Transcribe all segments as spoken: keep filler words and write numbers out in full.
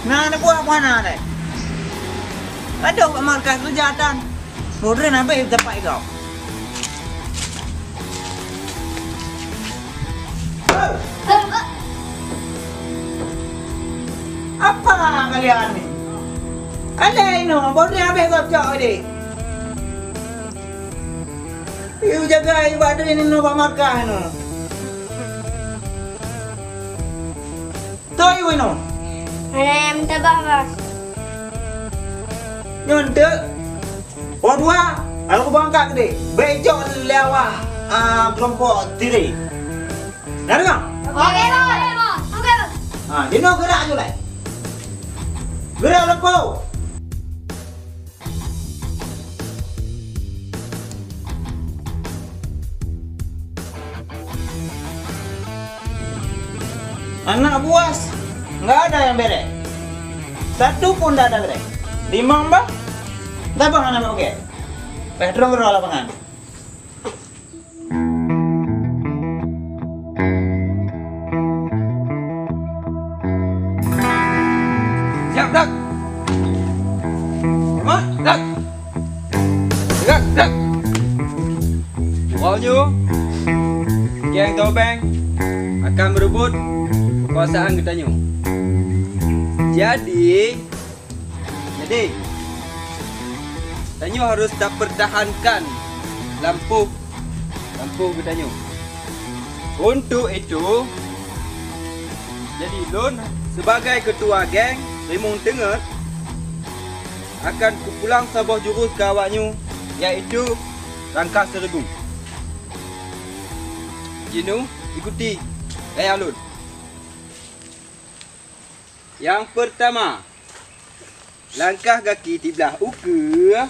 Na neubuet peue hana lé? Adoh, bak markas keureuja tan. Modern habéh teumpat gob. Apa kalian ni? Alai inoe, modern habéh gob cok deh. Yue jaga ibadah ini nyoe bak markas nyoe. Toi winoe. Hana nyang meutabah, Bos. Nyoe eunteuk. Oh, dua. Lalu kubangka keudeh. Bèk icok lé awak, ah, keulompok Tiri. Na deungö? Oke, Bos. Oke, Bos. Ha, jinoe geurak ju lé. Geurak leumpô. Anak buas, enggak ada yang beres. Satu pun enggak ada beres. Limong bah, tabang anak oke. Peh terus ke lapangan. Siap, Dak. Mah, Dak. Dak, Dak. Uroe nyoe, geng Tobeng akan merebut kekuasaan geutanyoe. Jadi, Jadi, tanyoe harus tapeurtahankan lampôh, lampôh geutanyoe. Untuk itu, jadi lôn sibagai keutua geng Rimueng Teungeut akan kupulang saboh jurus keu awaknyoe, yaitu Rangka Seuribu. Jinoe ikuti gaya lôn. Nyang peurtama, langkah gaki siblah ukeue,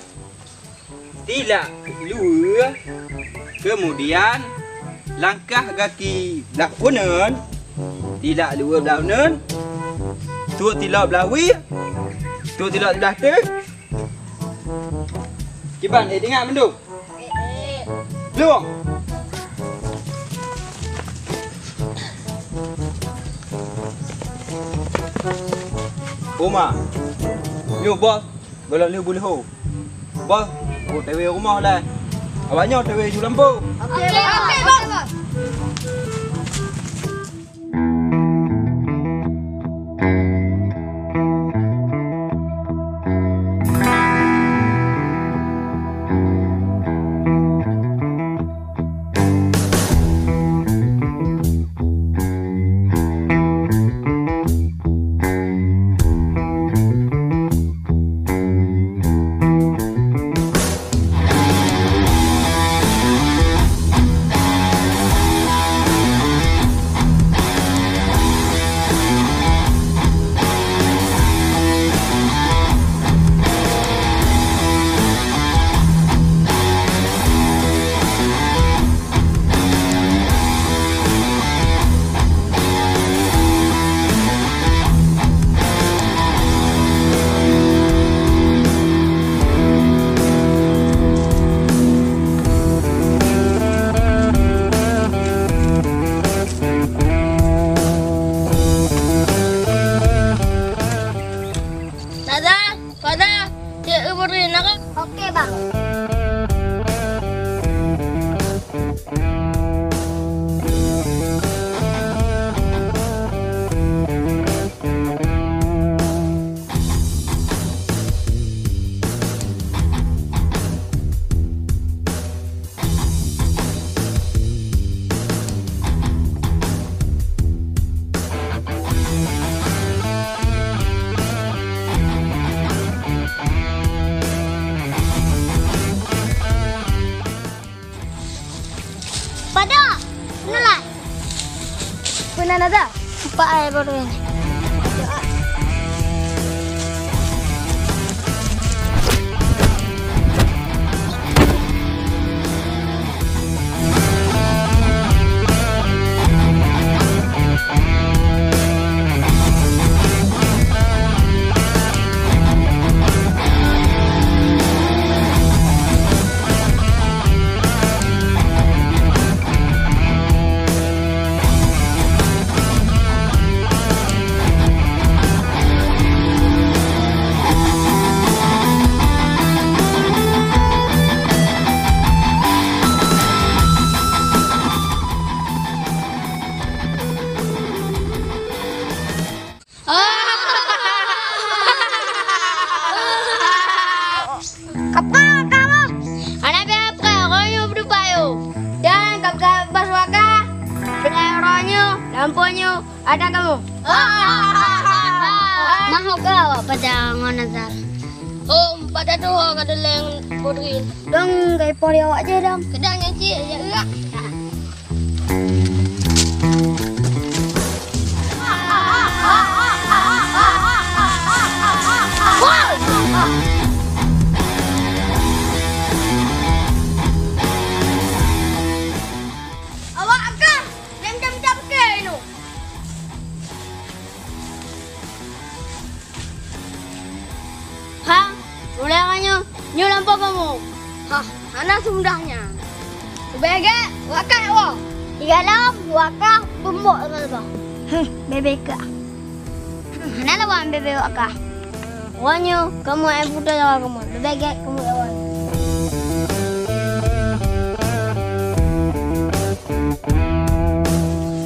tilak luweue, keumudian langkah gaki blah uneuen, tilak luweue blah uneuen, trok tilok blah wie, trok tilok blah teuk. Kiban, eh, ingat mandum. Lôn. Uma. Nyoe, Bos. Golom lheueh buleuen ho. Bos, oh, T W rumoh lé. Awak nyoe T W ju lampôh. Oke, Bos. Oke, Bos. Tada! Pada, cek uburi nara. Oke, Bang. Pada, nulai. Nan ada? Empat ai baru ni. Kapra kamoe. Hana pih kapra, roh nyoe beudupa yo. Dan kapra bas waka, peunan roh nyoe, lampôh nyoe, ada kamoe. Mahok ka awak pada ngon Nazar. Oh, pada tu ka deleng Bodri. Dong gai pori awak je dong. Kedang nyan cik, ya gerak. Awak akan nyam-nyam jak peuke inoe. Ha, mulai awak nyoe, nyoe lampôh kamoe. Hah, hana seumudah nyan. Leubeh gét, wak kah woe. Di dalam, wak kah beumbok teuma leubeh. Huh, bebe kah. Hana lawan bebe wak kah. Wak nyoe, kamoe ai putra lawan kamoe. Leubeh gét kamoe lawan.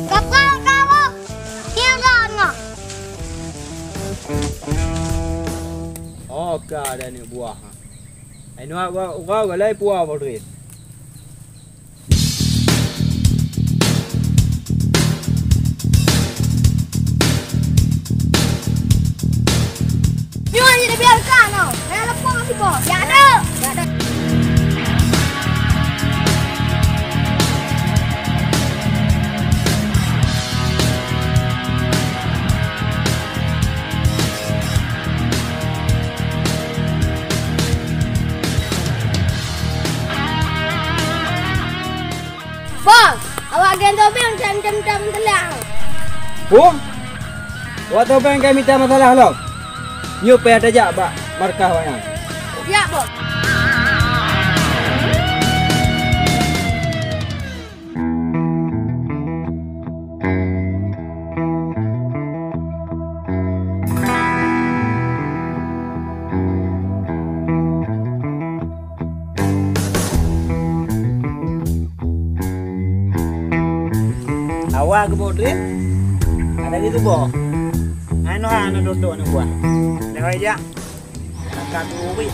Kapal kamoe. Tiga ngah. Oh, ka ada aneuk buah. Ai nuak gua, gua, gua lai puah Bodri. Nyoe hana dibiarkan, oh. Hana leupah siboh. Ya, ada. Ya, ada. Bos, awak geng tobeng macam-macam teulang. Bos, awak tobeng ka mita masalah lom. Nyoe payah tajak bak markah awak nyan. Siap, Bos. Awak geubôh drip, ada di tuboh. Anu hana duduk aneuk buah. Lewat jak. Akan turi.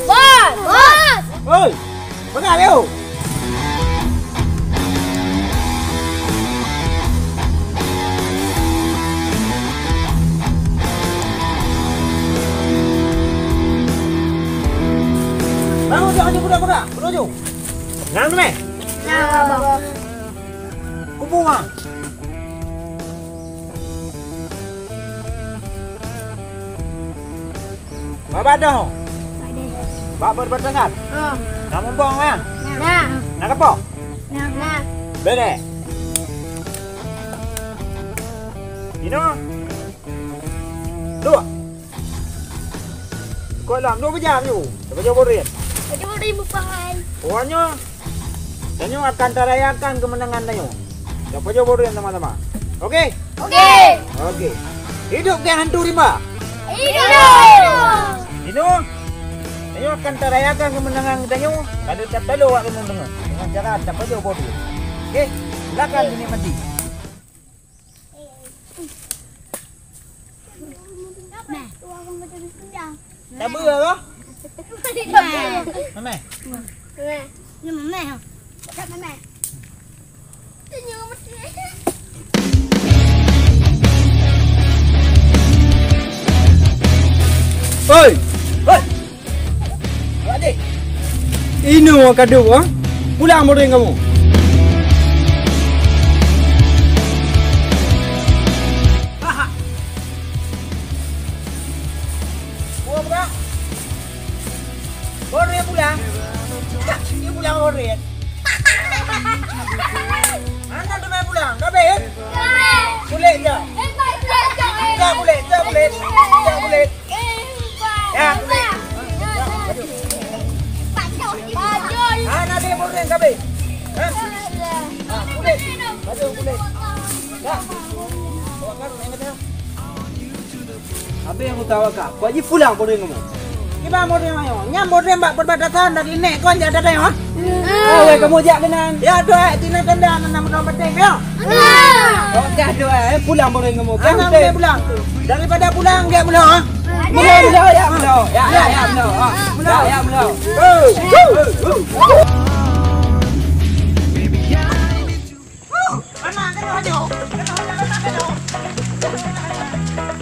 Bos! Bos! Oi! Peugah lé, oh! Bangun, jangan budak-budak. Menuju. Nang meh. Nang, Abang. Kubu, Bang. Bak badoh. Bak beureubatan. Oh. Na mumbong, ya? Na. Na keupok? Na. Na. Bede. Inoe. Duek. Kok lam, duek beujam nyoe. Tapajoh boh drien. Tapajoh boh drien bukai. Pokoknya, tanyoe akan tarayakan kemenangan tanyoe. Tapajoh boh drien sama-sama. Oke? Oke. Oke. Hidup geng hantu rimba. Hidup. Inoe, tanyoe akan tarayakan kemenangan tanyoe. Kalau tak tahu awak kena dengar. Dengan cara tapajoh boh drien. Oke? Silakan dinikmati. Meh. Tabeue kah? Meh. Meh. Meh. Meh. Meh. Senyum. Hoi! Hoi! Adik! Inoe ka duek, ha? Pulang model kamoe. Aha. Buah, buah. Orang yang pulang. Dah, dia pulang orang. Anak tu main pulang. Dah habis? Kulit je. Tak kulit, tak kulit. Tak kulit. Ya, kulit. Anak dia orang dah habis. Ha? Ha, kulit. Baju kulit. Dah. Bawa karung yang kata. Habéh nyang utawa ka. Kok jipulang boh dreng kamoe? Kiban boh dreng ayo. Nyang boh dreng bak perbatasan dari nek kon jak datang, ha? Ah, weh, kamoe jak keunan. Ya, tu, eh, tina tanda nan nama orang penting, ya. Kok dah tu, eh, pulang boh dreng kamoe. Anak boleh pulang. Daripada pulang, dia pulang, ha? Pulang, pulang, ya, pulang. Ya, ya, ya, pulang. Ha. Ya, ya, pulang.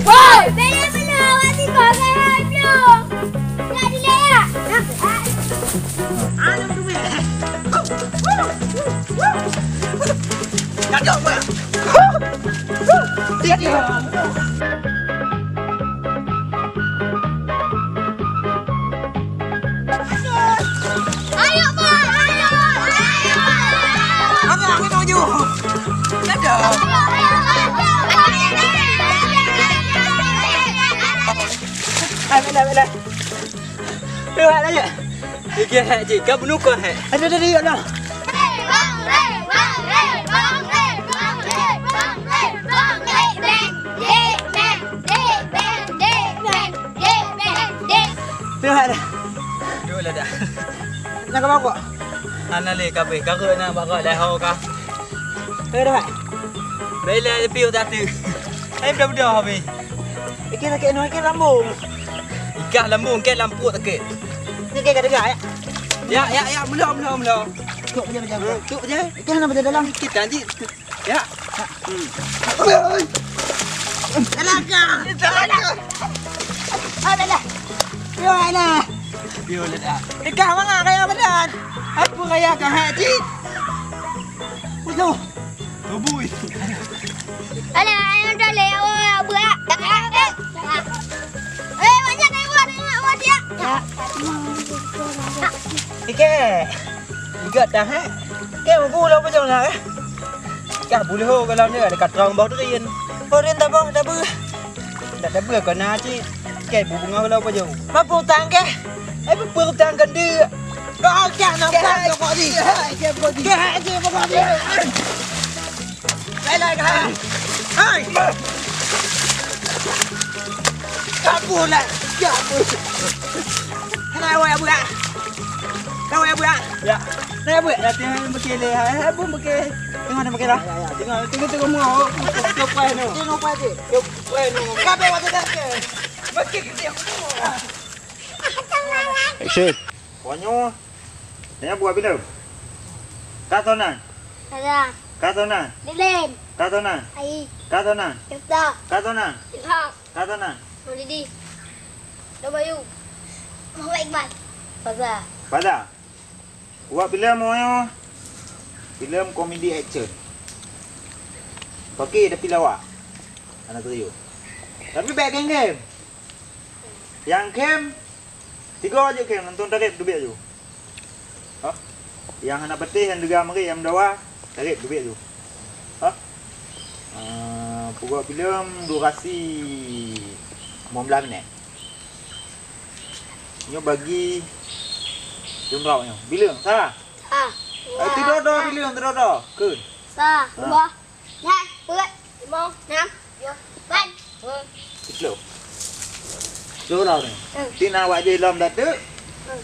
Woi! Bela bela, awak tiba, saya ada. Nak dilihat. Nak jawab, Bang. Dia, dia. Ayo, Bang! Ayo! Ayo! Mana angin laju? Ada. Hai, bela, bela. Lewat aja. Tiga hek cik, kau bunuh kau hek. Ada, ada, ada, ya Allah. Tengok dah. Nak ke bawah? Hana lé kabeh, kareueng na bak dah ho ka. Tengok dah. Bela lebih utak tu. Hai, dah, dah habis. Ikan sakit, ikan lambung. Ikan lambung, ikan lampuk sakit. Ni ikan dekat, ya? Ya, ya, ya, mula, mula, mula. Tuk je, tuk je. Tuk je. Ikan apa di dalam? Kita, Cik. Ya. Hmm. Talaga! Talaga! Alah! Yo, alah! Yo, alah! Dekat mana kaya badan? Apa kaya kah, Cik? Musuh! Tubui! Alah, yang dah lewat, buat. Eh, banyak dah buat, dah buat dia. Oke. Igat dah, eh? Keu bu lôn pajôh na, eh? Kah bu lheueh goh lom nyoe, ka trang boh drien. Boh drien tabôh, tabeuh. Dak tabeuh kon na cit. Keu bu beungoh lôn pajôh. Mampu utang keu? Eh, peue utang kon deuk. Kah, kah, na utang keu pok di. Kah, keu pok di. Lai, lai, kah. Hai. Kabur lah. Ya, kabur. Kenapa ya, Bu, ya? Kenapa ya, Bu, ya? Ya. Nah, Bu. Ya, tengok yang pakai leh. Hai, hai, Bu, pakai. Tengok ada pakai lah. Ya, ya, ya. Tengok, tengok, tengok mau. Tengok, tengok, tengok, tengok. Tengok, tengok. Tengok, tengok. Kenapa waktu dah ke? Pakai kerja aku semua. Action. Konyo. Nanya buat bila? Ka sonan. Ada. Ka sonan. Dilem. Ka sonan. Ai. Ka sonan. Kita. Ka sonan. Ilham. Ka sonan. Maulidi. Dobayu. Muhammad Iqbal. Faza. Faza. Buat filem oh, filem komedi action. Pakai tapi lawak. Anak serius. Tapi baik geng-geng. Yang kem, tiga aja kem, nonton tarif duit aja. Ha? Yang hana peuteh, yang dega meri, yang meudawa, tarif duit aja. Ha? Ah, peugot filem durasi lima belas minit. Nyoe bagi tunrok nyoe. Bileueng, sa? Sa. Eh, tidur dah bileueng, tidur dah. Kön. Sa. Ha. Dua. Nyan, peuet, limong, nam, tujoh, lapan. Sepuluh. Sepuluh lah ni. Hmm. Ti na awak jih lom datuk. Hmm.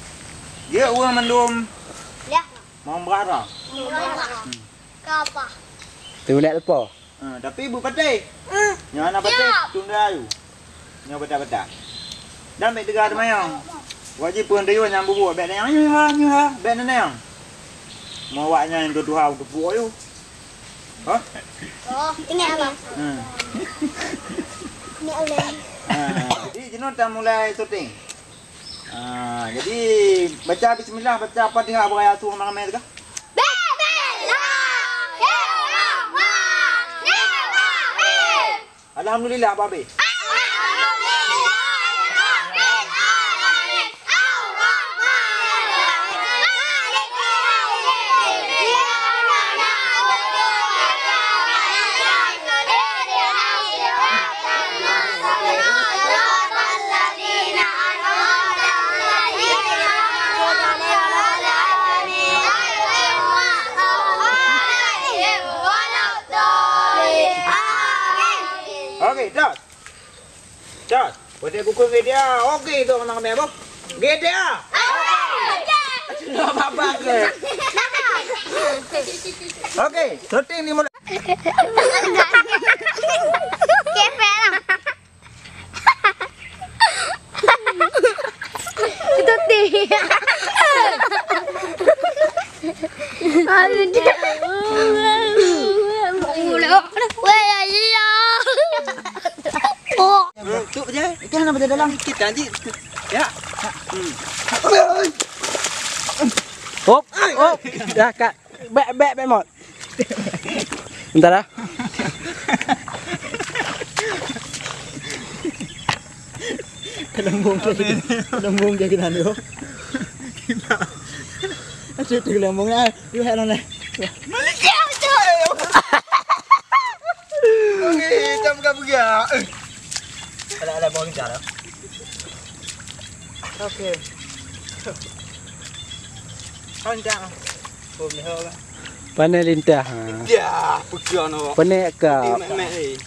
Dia ureueng mandum. Ya. Mau berapa? Mau berapa? Hmm. Ke apa? Tu nak lepas. Ha, tapi bu patéh. Hmm. Nyan na patéh. Siap. Tunda ayu. Nyoe badak-badak. Dan bèk teuga teumanyong. Wajib peuntayue nyang bubuet bèk nanyang, "Nyoe ha, nyoe ha," bèk nanyang. Meu awak nyan tuha-tuha teupuek yue. Hah? Oh, ingat Allah. Hmm. Ingat Allah. Ha, jadi Kita mulai syuting. Ah, jadi baca bismillah, baca Fatihah bagi ayah tu ramai-ramai tu kah? Bismillahirrahmanirrahim. Alhamdulillah, Babe. Oke, dah. Cos, buet kuku G T A. Oke, tu menang kami apa? G T A. Sudah apa-apa ke? Oke, syuting dimulai. Kepek lah. Itu ti. Aduh, dia. Weh, ya, iya. Oh. Tu je, ikan apa di dalam? Kita nanti. Ya. Hop, hop. Dah, Kak. Bek, bek, bek, Mot. Bentar dah. Kelembung je, kelembung je kena tu. Asyik tu kelembung lah. You head on lah. Malaysia, coy. Okey, macam buka-buka. Alah, alah, bawang dah. Okey. Kau dah. Bom dah. Pane lintah, ha. Ya, pegang awak. Pane ka. Mek-mek, eh.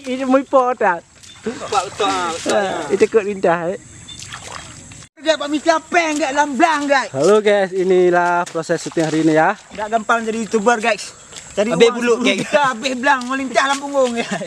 Ini mui po dah. Pak, betul, ah, betul, ah. Itu kot lintah, eh. Gak Pak Mika peng gak lam blang, guys. Halo guys, inilah proses syuting hari ini ya. Gak gampang jadi YouTuber, guys. Jadi habis uang buluk, sepuluh guys. Juta, habis blang, melintah lam punggung, guys.